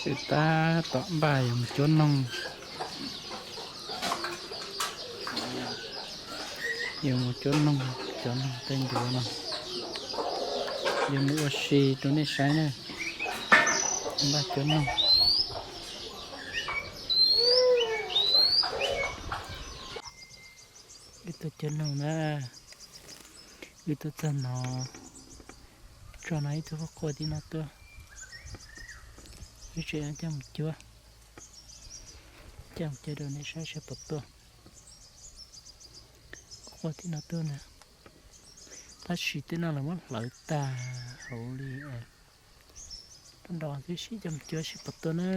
Tab tom npaj yuav mus cuab noog, yuav mus cuab noog, cov noog tej ncuav no, yuav mus ua si rau nej saib na. Npaj cuab noog. Wb tuaj cuab noog na, wb tuaj txog no, tso no ib tug quaj quaj tim no tuaj, wb tseem coj mus cuab, coj mus cuab rau nej saib seb puas tuaj. Quaj quaj tim no tuaj na, tab sis tej no lawv muab hlawv tag hauv li. Nrov nrov xwb, sim coj mus cuab seb puas tuaj na.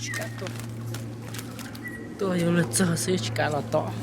Tsis kam tuaj, tuaj yuav luag txog xwb tsis kam los tom.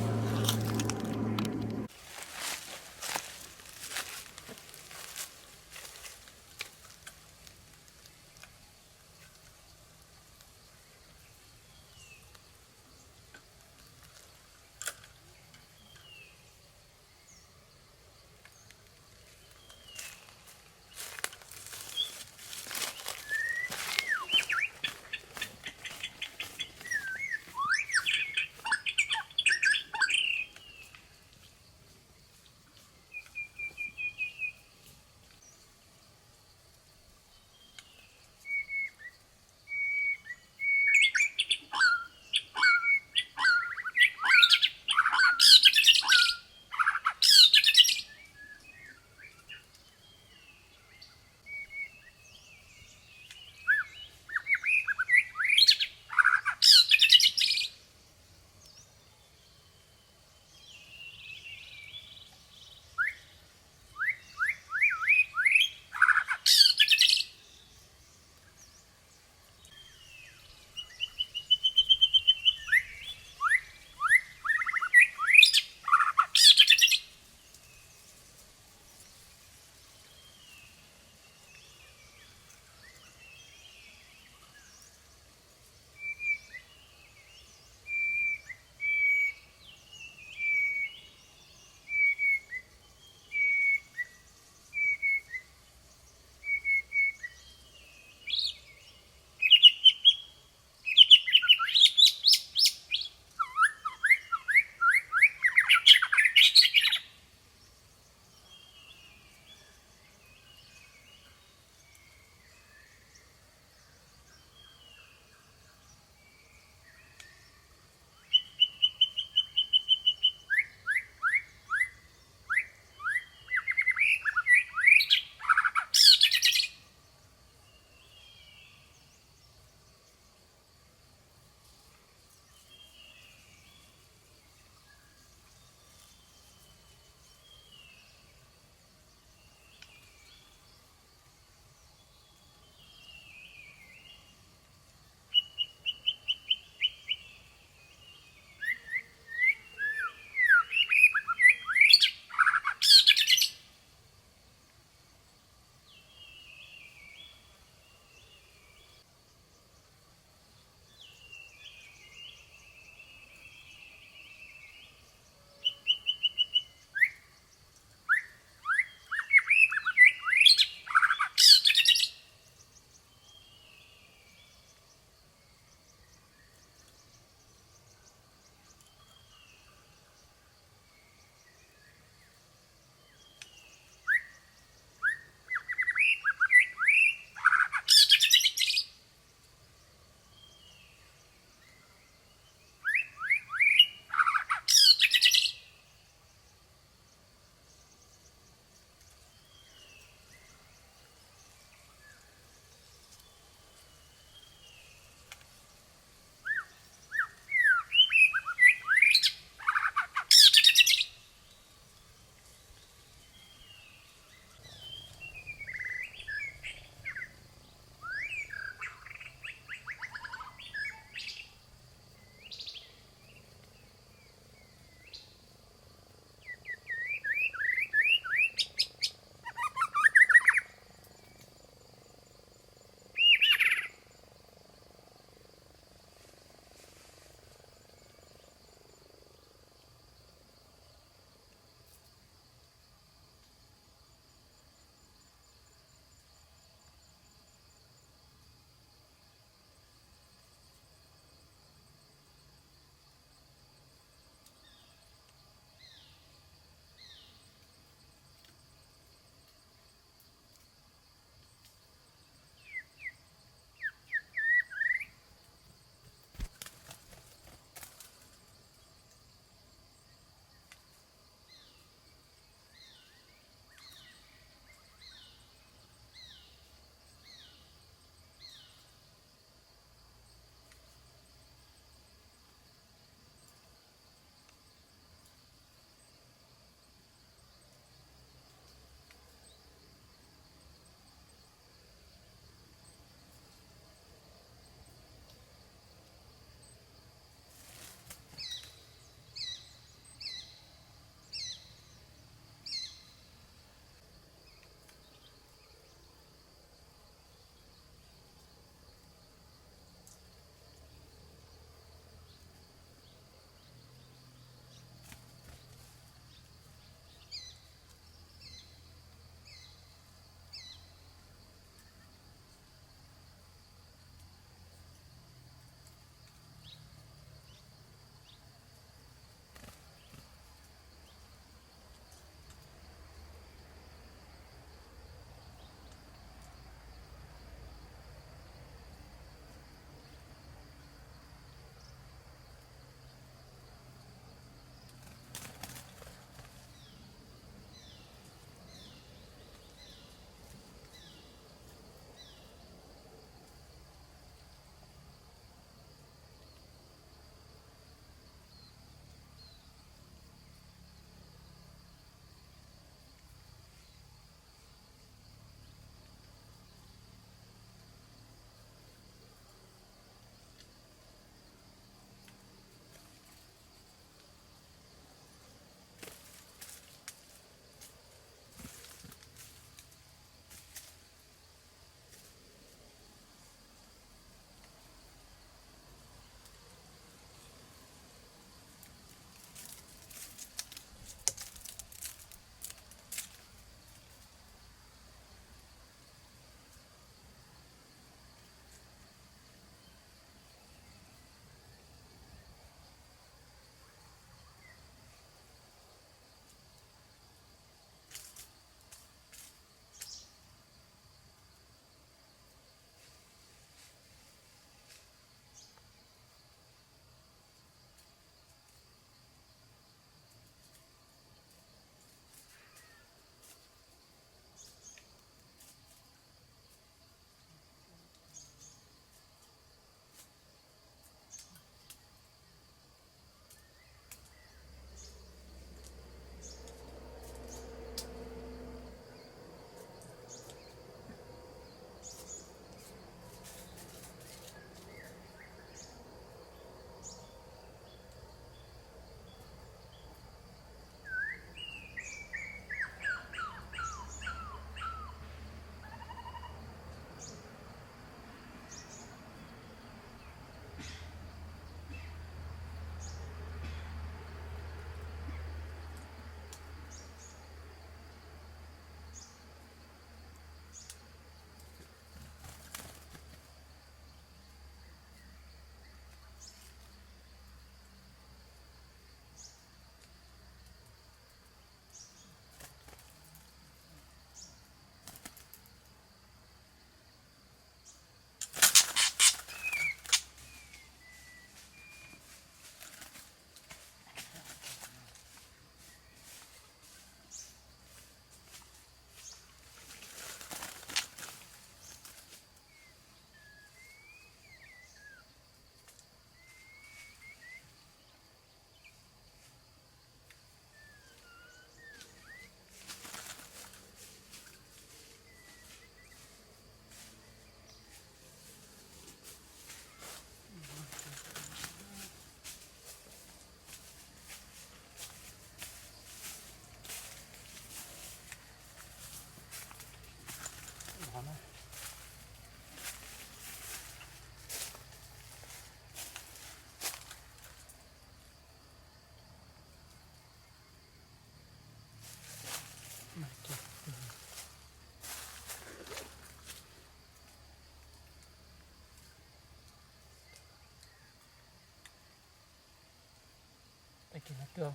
Tuaj,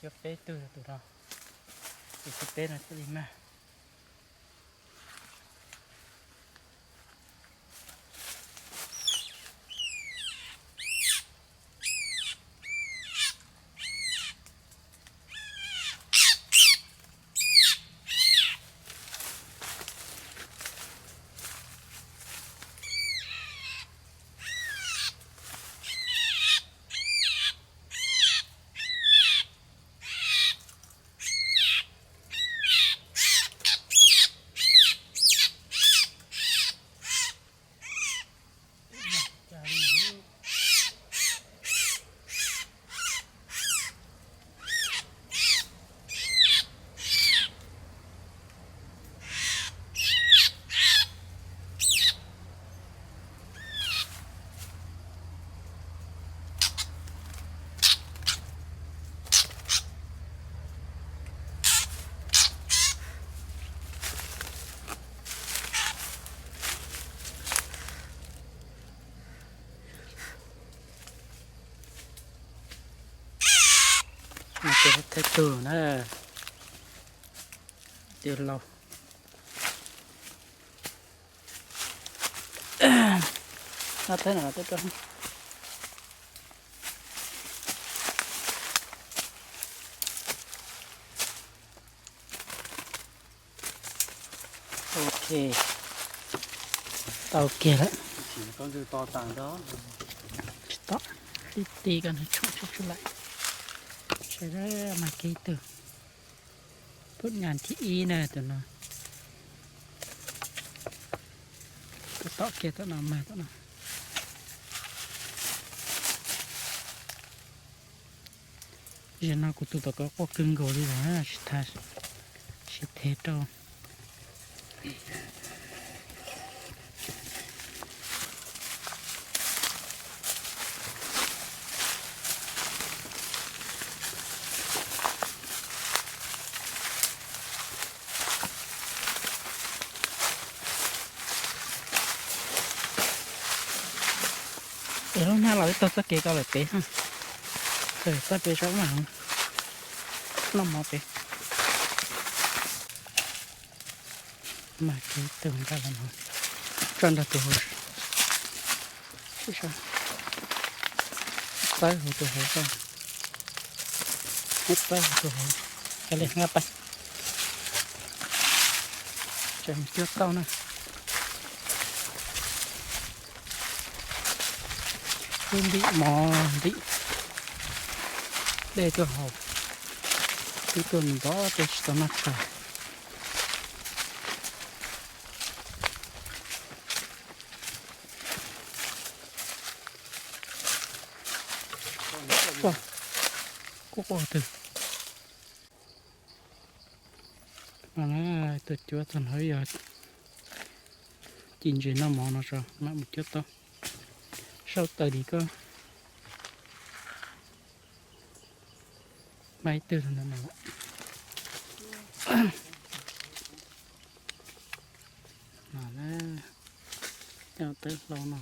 cuab peb tug tus no, tus thib peb no thiaj li mag. Ces thaij tug na, tias laus. No thaij no thaij rau. Ok, tau kiag lawm. Tsis tom, ti ti koj nws tshoom tsis tshua laim. Sawv daws mas kiag ib tug. Phut nyas thib ib na tus no. Tus tom kiag tom no mas tom no. Zaum no kuv tus tom ko quaj kawg nkaus li lawm, tsis thaj, tsis thev rau. Es lub hnab los ib tug txoj kev ko lawm pem, txoj pem saum mas noj mov pem. Mas kiag tus nqa los no, tso nrog tus hauv, txawb hauv tus hauv, txawb hauv tus hauv, cov li nqa pais. Tseem cuab tau na. Ib ntim mov ntim dej tuaj haus, twb tuaj ntov tej tsis tau noj tshais. Kuj quaj twg. No na, tuaj cuab txog no yog ci ntses noj mov no tso mam mus cuab tau. Sau taws li koj maib twg no. No na, coj tawb hlau no.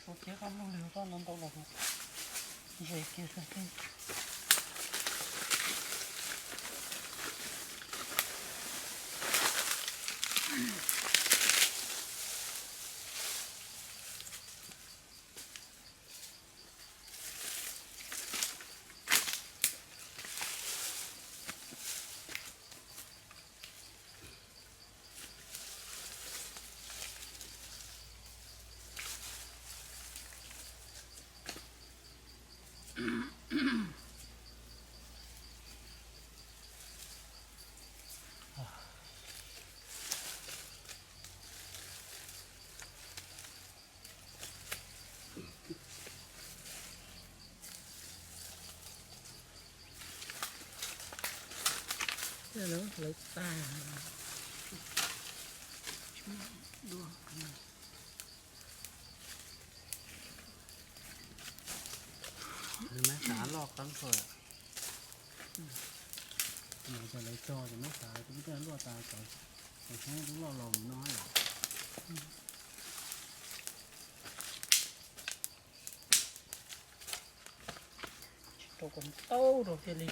Suav kiag koj mloog li koj no ntau los ze kiag sab teb. Lawv tag. Meb xav loj qeeb tshua. Cov lawv tso ces meb xav kuv tej luaj tas cov, cov xyoob twb loj los mus no yom. Tsis tau kom ntau rau thiaj li.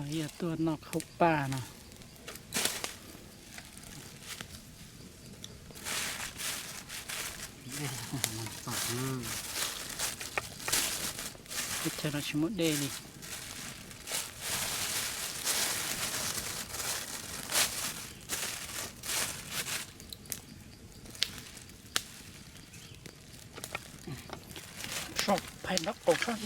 Yog tuaj noj khaub paj no. Teb chaws no tsis muaj dej li. Soj phais nrab qaum soj.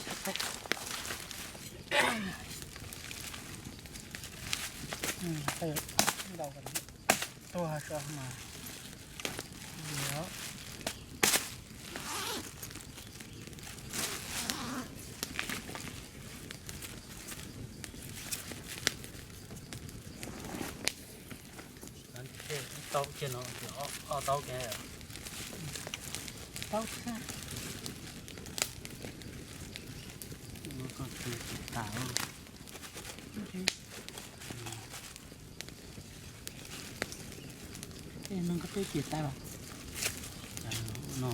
Tuag soj mas. Taub kiag no, ob taub kiag. Taub tshaj. Koj tsis tas. Noj koj peb kiag tas los. No.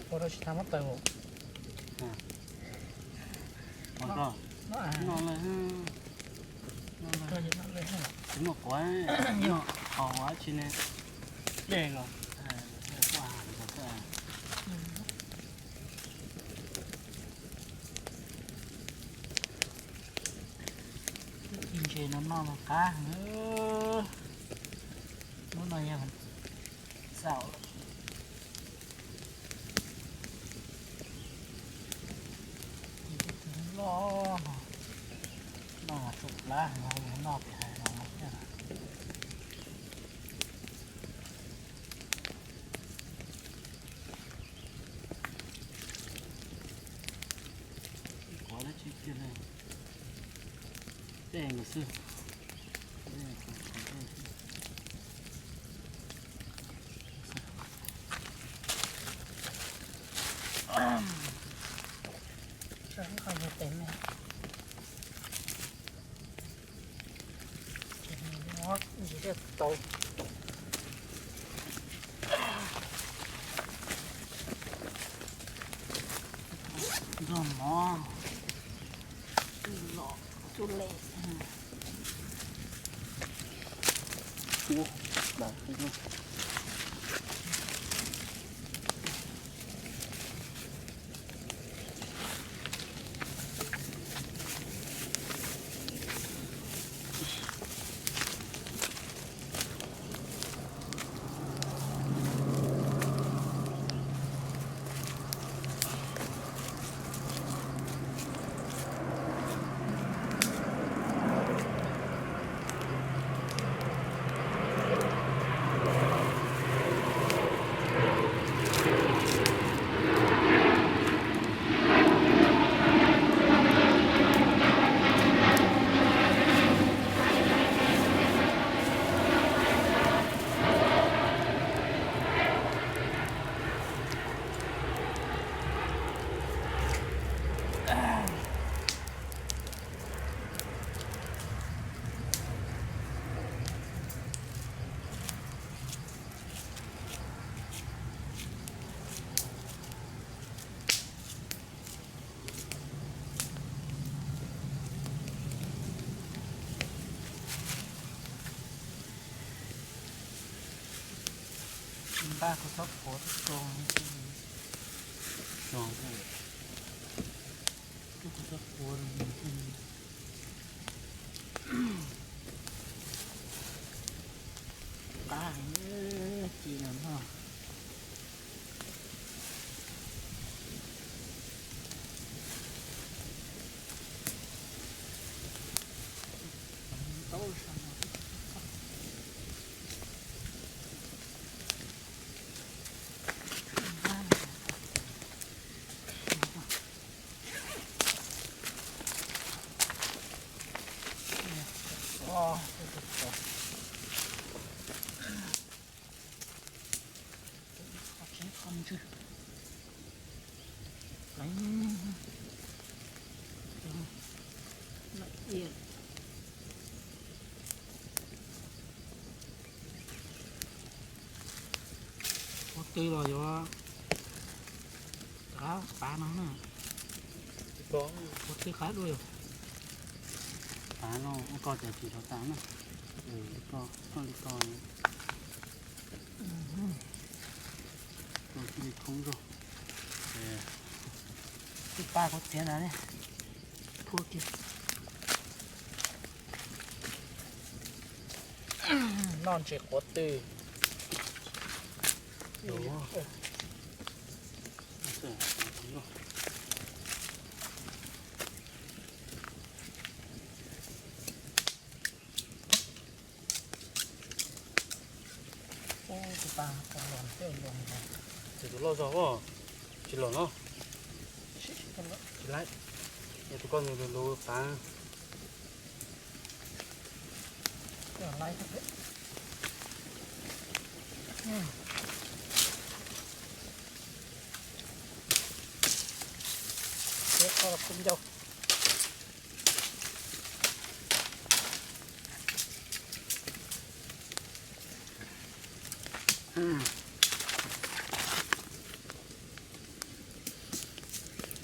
Ua rau tsis tas muab tawm. Ua rau. No lawm, tsis muaj quav, qhov ua tsi ne, dej los, ib ci ntses no noj mas qab heev. Lub no yog xaum lawm. Lub no, no tsum plab no, noj pem hais no thiab. Quav dab tsi kiag li, dej nkaus xwb. Nrog mov, los, cub le. Npaj kuv txhob quav tib zoo. Kuv txhob quav. Qab heev, ci no noj. Ua tw los yuav rov qab pav no na. Ua tw qab dua yom. Pav no ua ko ces tsis rov tas na. Li ko, koj li ko. Ua tw li khoob zog. Tij paj kuv txiav ntawd ne. Phua kiag. Noj ntses quav tw. Tus loj zog os, tsis loj no. Tsis laib, yog tus koj nws lus lus tas.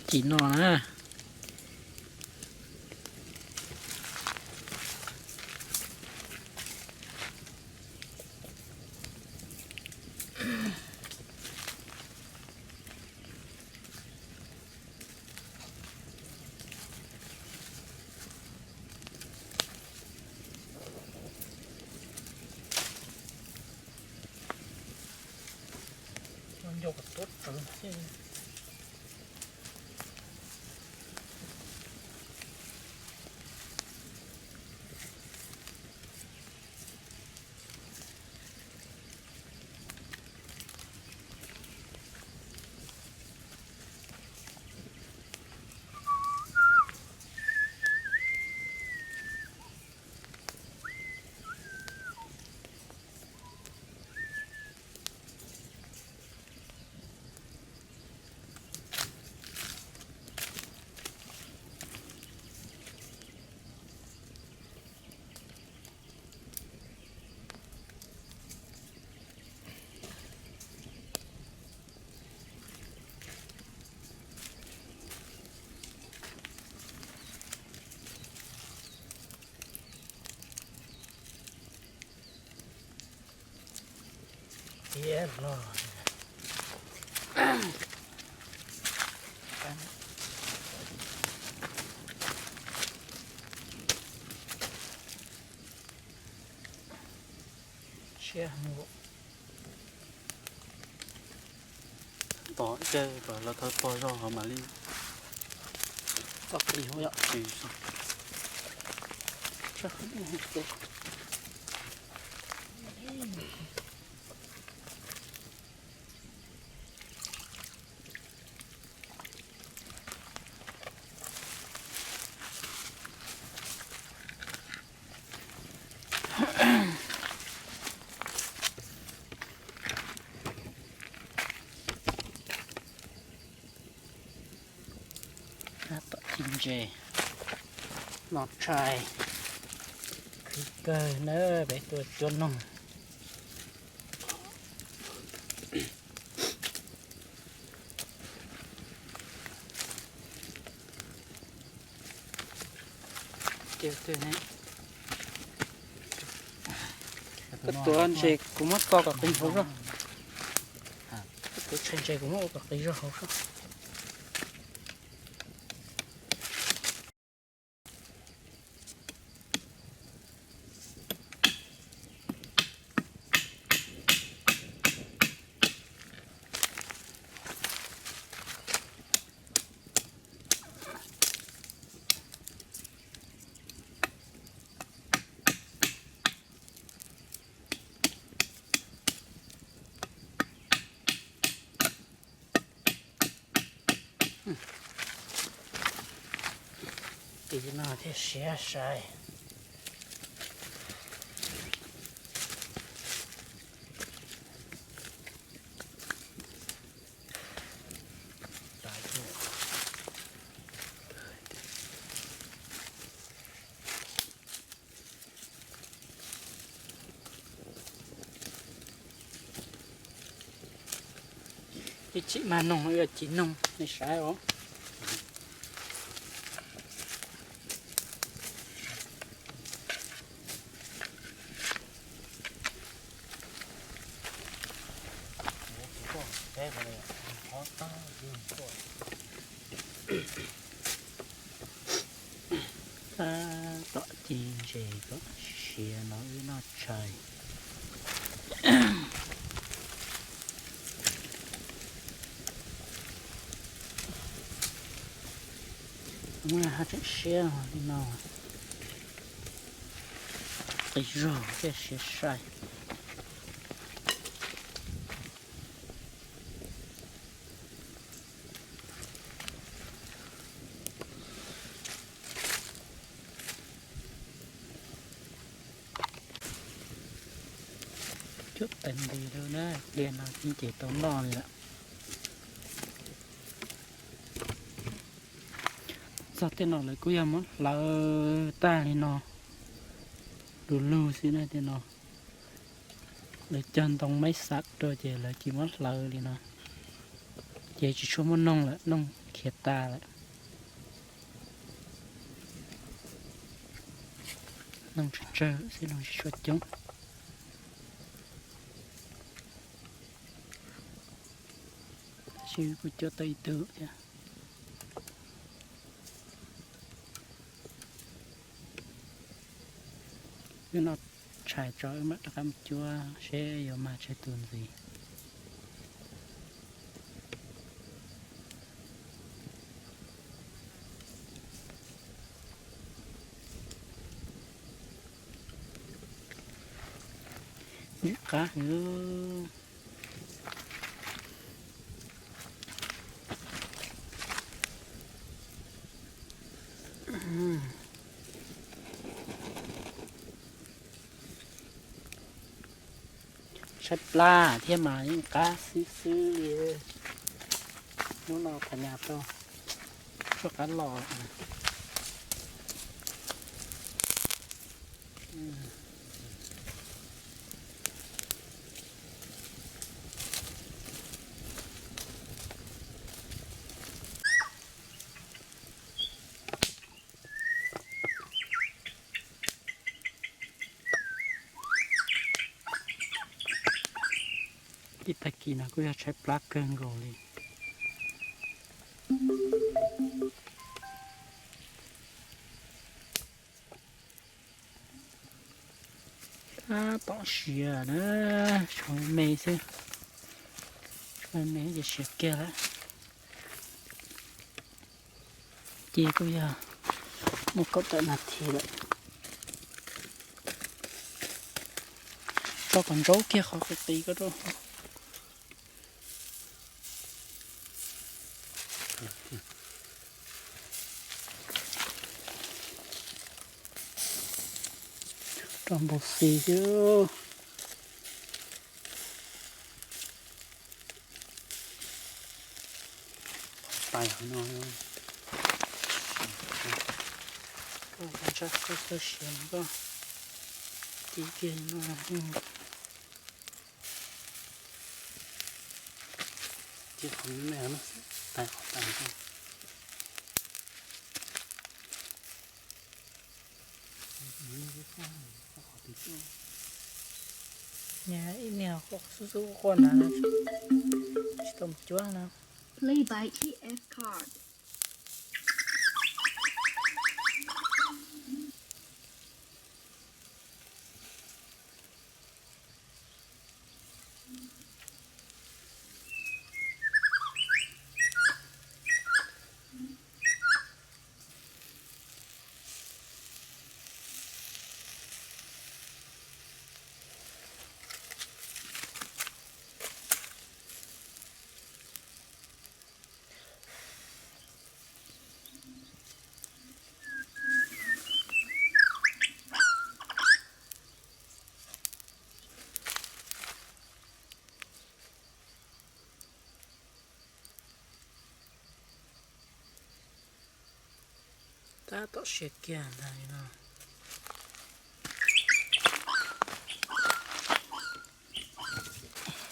Ci no na. Tiag los. Siab heev. Tom ib pliag kom lawv tau pog zog ho mam li tsis. Tom ci ntses no tshais, khwv kawg na, peb tuaj cuab noog. Koj tuav ntses kuv muab tso kom qis hauv zog. Koj tuav tshais ntses kuv muab ua kom qis zog hauv zog. Tiv no thiaj siab sai. Ib chim mag noog yuav ci noog nej saib os. Tab tom ci ntses kom siav no wb noj tshais. Muab haj tseem siab li no, qis zog thiaj siav sai. Cuab tes nti lawm na, pliag no ces tau noj li lawm. Txog tej no lawv kuj yog muab hlawv tag li no, du lug xwb na tej no. Lawv cog ntoo maib xav rau ces lawv cia muab hlawv li no, ces tsis tshua muaj noog lawm, noog khiav tas lawm. Noog tsawg tsawg xwb, noog tsis tshua coob. Tab sis kuj cuab tau ib tug thiab. Wb noj tshais tso wb mam rov qab mus cuab seb yuav mag tsawg tus ntxiv. Qab heev. Tshaib plab thiab mas yeej qab xwb xwb li. Hnub no tham nyas tau tshuaj qab los. Ib tag kis no kuj yog tshaib plab kawg nkaus li. Tab tom siav na, tshuav me xwb, tshuav me ces siav kiag lawm. Ces kuj yog muaj kaum tawm nas this lawm. Tso kom ntsaub kiag qhov qis qis ko rau. Rau npau xis xwb. Tais no, koj ntshai koj txoj sia no koj tiv kiag no. Ces qhov me no tais qhov tais koj. Ib niag xub xub quaj ntawd tsis tau mus cuab no. Play by T F card. Tab tom siav kiag ntag li no.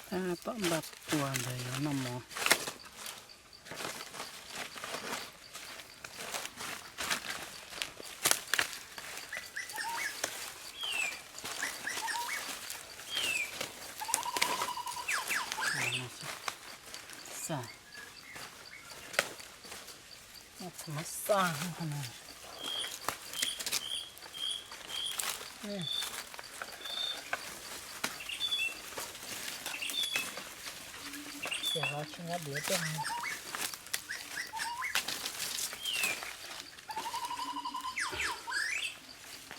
Tab tom npaj tua ntawd yuav noj mov. Xa. Xa. Xiam los tsis nqa diav tuaj.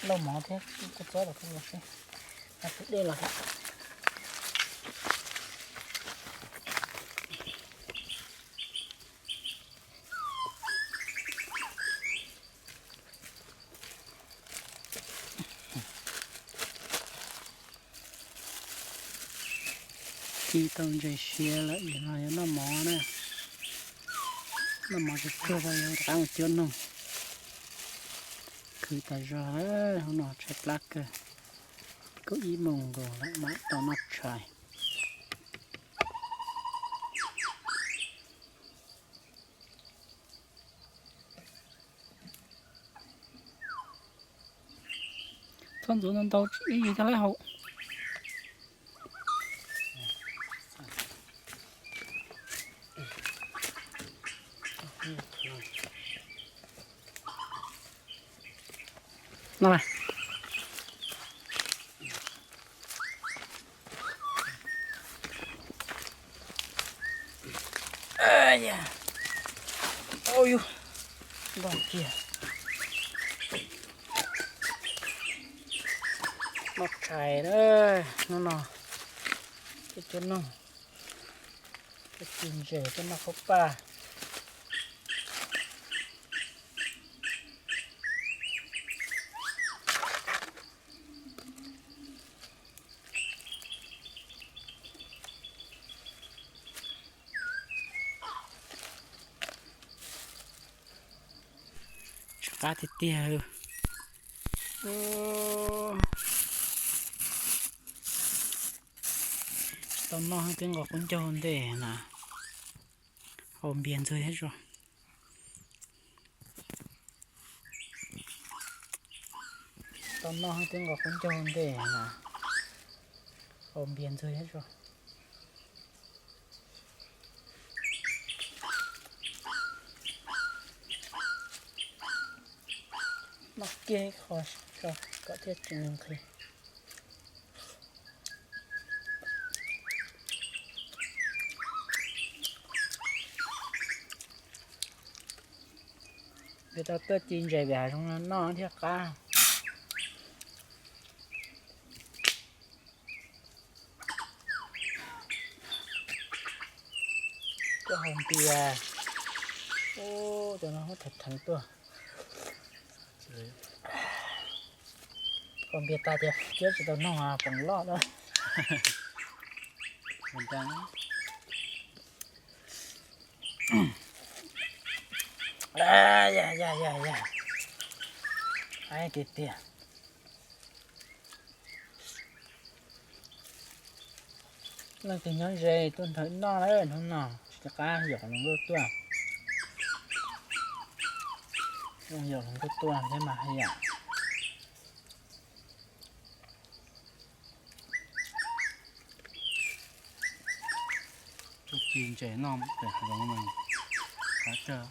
Lauj mov thiab kua txob los kuj los seb, tus dej los. Ci tau ntses siav lawm, no yuav noj mov na. Noj mov tsuag tsuag rau yuav rov qab mus cuab noog. Khwv tas zog, hnub no tshaib plab kawg. Kaum ib moos nkaus lawm mam tau noj tshais. Txhob ntxuav ntau ntau, ib yig coj laib haus. Ntog kiag. Noj tshais na, hnub no Tuaj, tuaj noj, tuaj ci ntses, tuaj noj qhaub paj. Tsw qab tiag tiag. Tsis tau noj twb nqos qub ncaug ntej na. Haus npias ntxuag thiab tso. Tau noj twb nqos qub ncaug ntej na. Haus npias ntxuag thiab tso. Noj kiag ib qho tso kom thiaj tsis nqhis. Yuav tau tuaj ci ntses pem hav zoov no noj thiaj qab. Tuaj haus npias. Ub, cov no muab theev theev tuaj. Haus npias tas tias ciab tsis tau noog poom loj na. Ya ya ya ya, tiag tiag. Leej twg nyob ze tuaj nrog wb noj lawm hnub no, tsis qab yaum hluas nkauj tuaj. Yaum hluas nkauj tuaj thiab mas haj yam. Tuaj ci ntses noj pem hav zoov mas qab tsawg.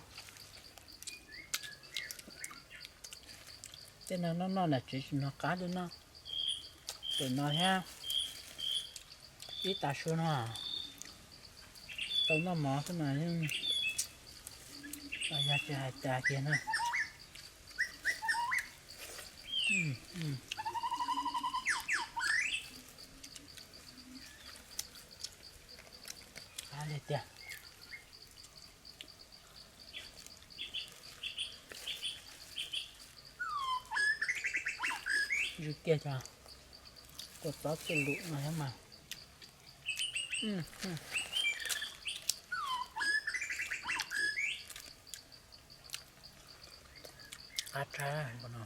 Tej no noj noj nram tsev tsis hnov qab li no. Pem no thiab, ib tav su no tau noj mov xwb mas yeej yog tsis hais cas kiag na. Qab li tiag. Zwm kiag cov kua txob txwj lus no thiab mas. Qab tshaj no.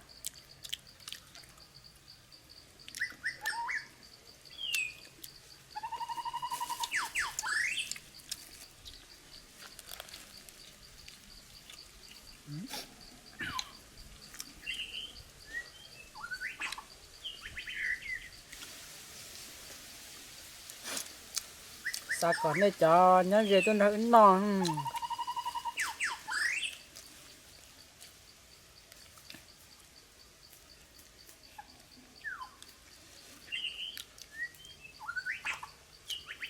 Xav kom nej cov nyob ze tuaj nrog wb noj.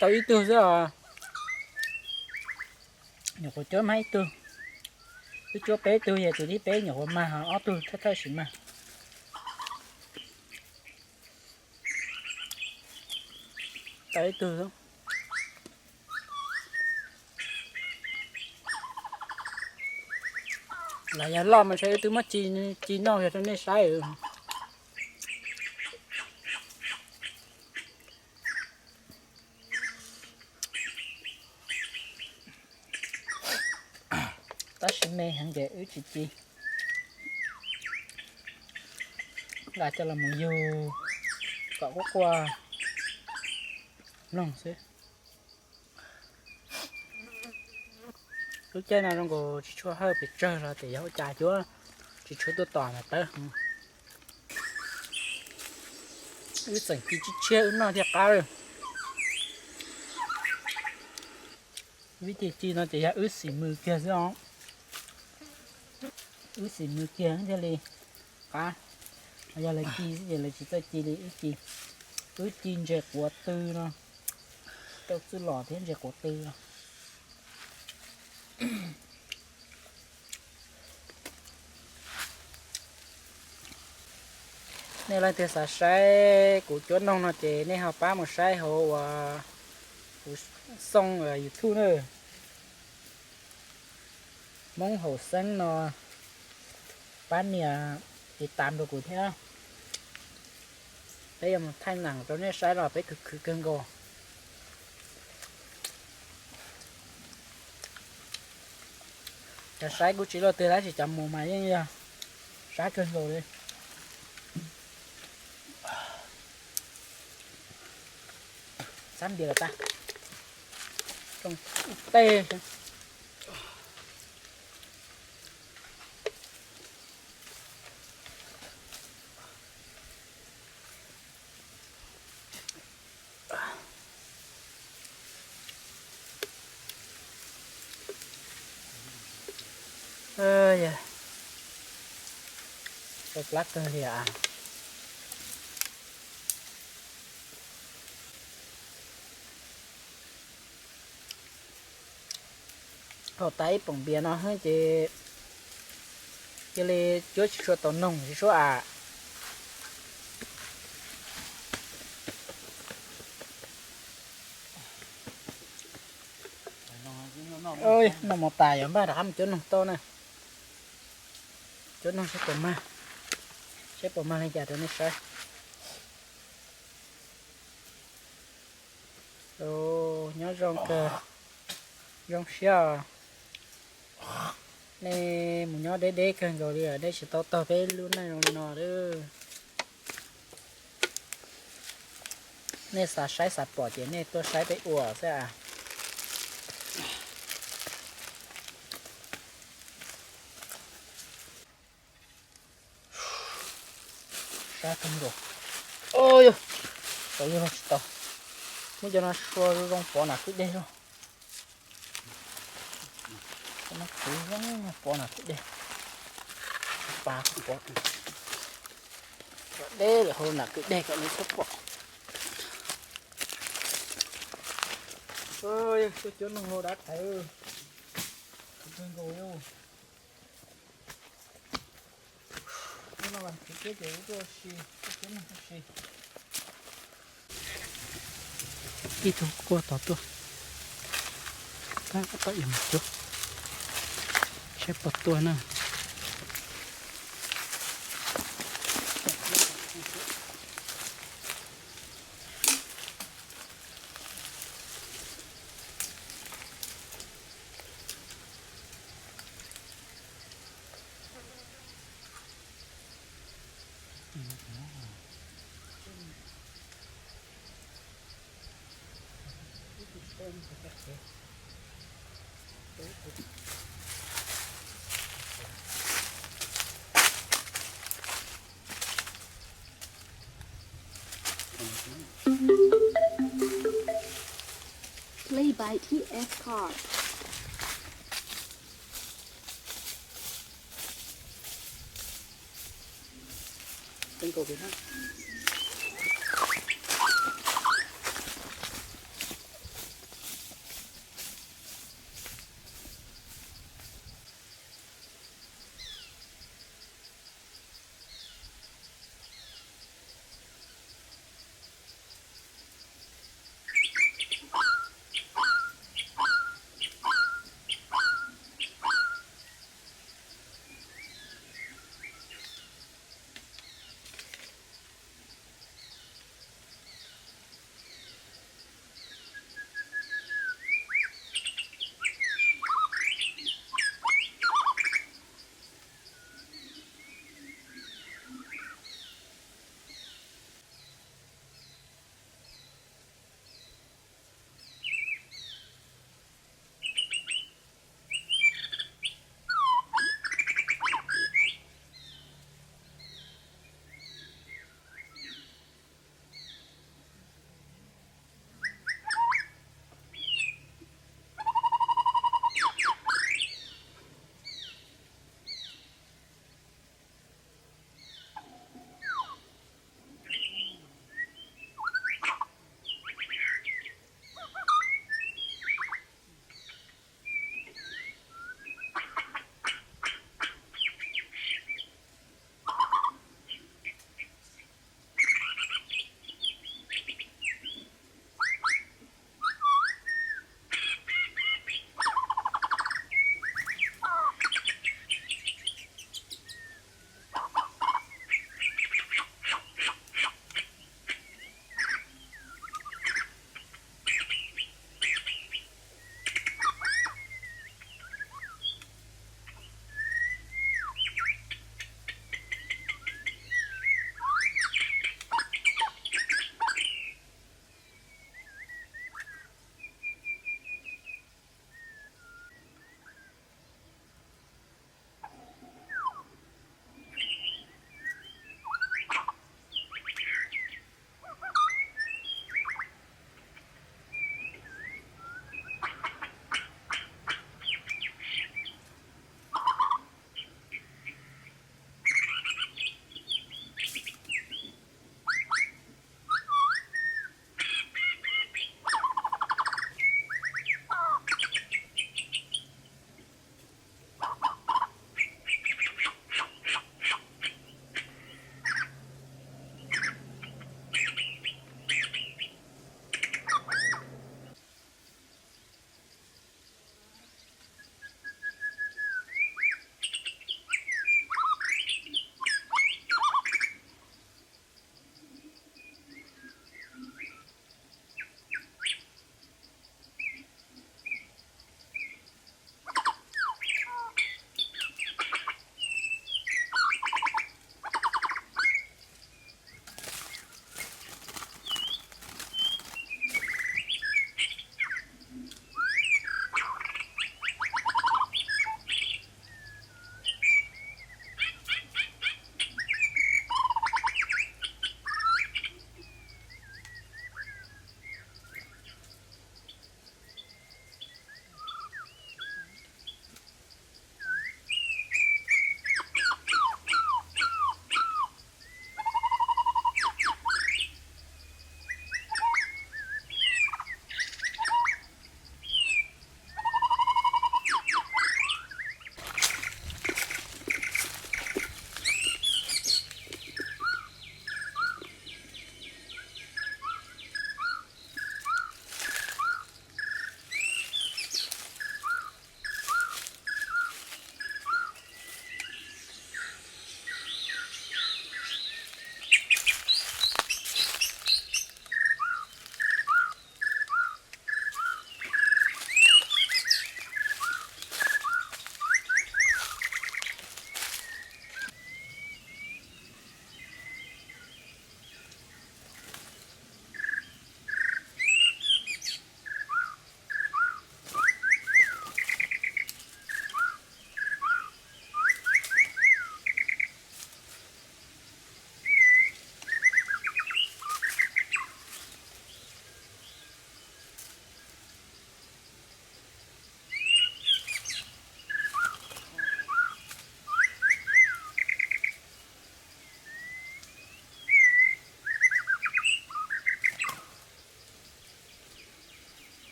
Tau ib tug xwb os. Nyuam qhuav cuab mag ib tug. Twb cuab peb tug, yog tus thib peb nyuam qhuav mag, ob tug thawj thawj sim mag. Tau ib tug. Los yog loj mas ntshe wb twb muab ci noj yog rau nej saib. Tab sis me heev ces wb tsis ci. Lam coj los mus yug kom quaj quaj mloog xwb. Lub caij no zoo nkaus tsis tshua hawj pes tsawg los tias yog ua cas cuab tsis tshua tuaj tom mas tawb. Wb txeem ci tshiab tshiab wb noj thiaj qab li. Vib thib ci no ces yog wb xim mws kiag xwb os. Wb xim mws kiag thiaj li qab. Yog lawv ci xwb ces lawv tsis txawj ci li wb ci. Wb ci ntses quav tw no, rau txwj los thiab ntses quav tw no. Nej leej twg xav saib kuv cuab noog no ces nej ho pab mus saib hauv uas Kuv xoo YouTube na, Hmoob Haum Xeeb no, pab nias tiv tam rau kuv thiab. Peb yuav mus thaij neem rau nej saib los peb khwv khwv kawg nkaus. Cov saib kuj tsis luaj twg tab sis cov mus mas yeej yog sab kawg nkaus li. Sab npias lawm tag. Rooj tej. Yog, tau plab kawg li as. Haus tas ib poom npias no xwb ces cia li cuab tsis tshua tau noog tsis suab as. Noj mus tas yuav npaj rov qab mus cuab noog tau na. Cuab noog saib puas mag, saib puas mag li cas rau nej saib. Nyob zoo kawg, zoo siab os. Nej mus nyob deb deb kawg nkaus li, nej tsis tau taug peb lub neej zoo li no lawm. Nej xav saib xav pom ces nej tuaj saib peb ua xwb as. Sab kawg nkaus. Yog, tau yog tsis tau. Muab cov no sua zoo zoo pov nam kwj deg zoo. Cov no khwv zoo pov nam kwj deg. Pas pov deb lawm hauv nam kwj deg kom nws txhob pom. Yog tuaj cuab noog hauv dab thaiv, khwv kawg nkaus li. Ib tug quaj tod tuaj, tab tom yuav mus cuab, saib puas tuaj na. Play by T S Card.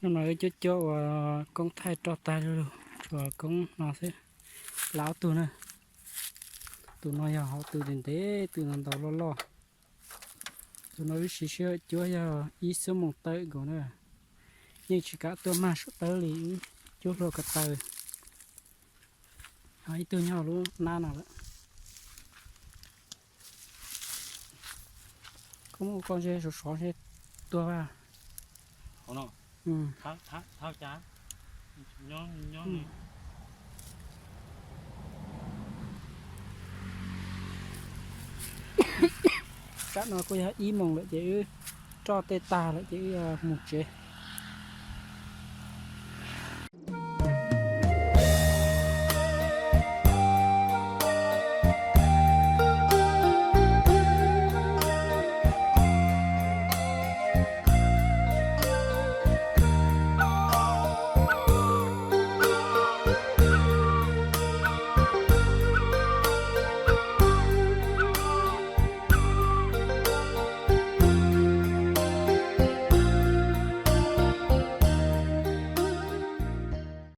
Hnub no wb cuab cuab ua koob thaij roj tag lug, tshuav koob no xwb. Lawv ob tug na, tus no yog hauv tw ntev ntev, tw ntau ntau loj loj. Tus no wb siv sij hawm cuab yog ib xuab moos tawm nkaus na, yeej tsis kam tuaj mag suav tawb li, wb cuab hlua ko taw. Ho ib tug nyob lub nab no lawm. Koj muab koj ntsej sov sov ntsej tuag. Tam no kuj yog ib moos lawm ces wb roj tej tag lawm ces wb yuav mus tsev.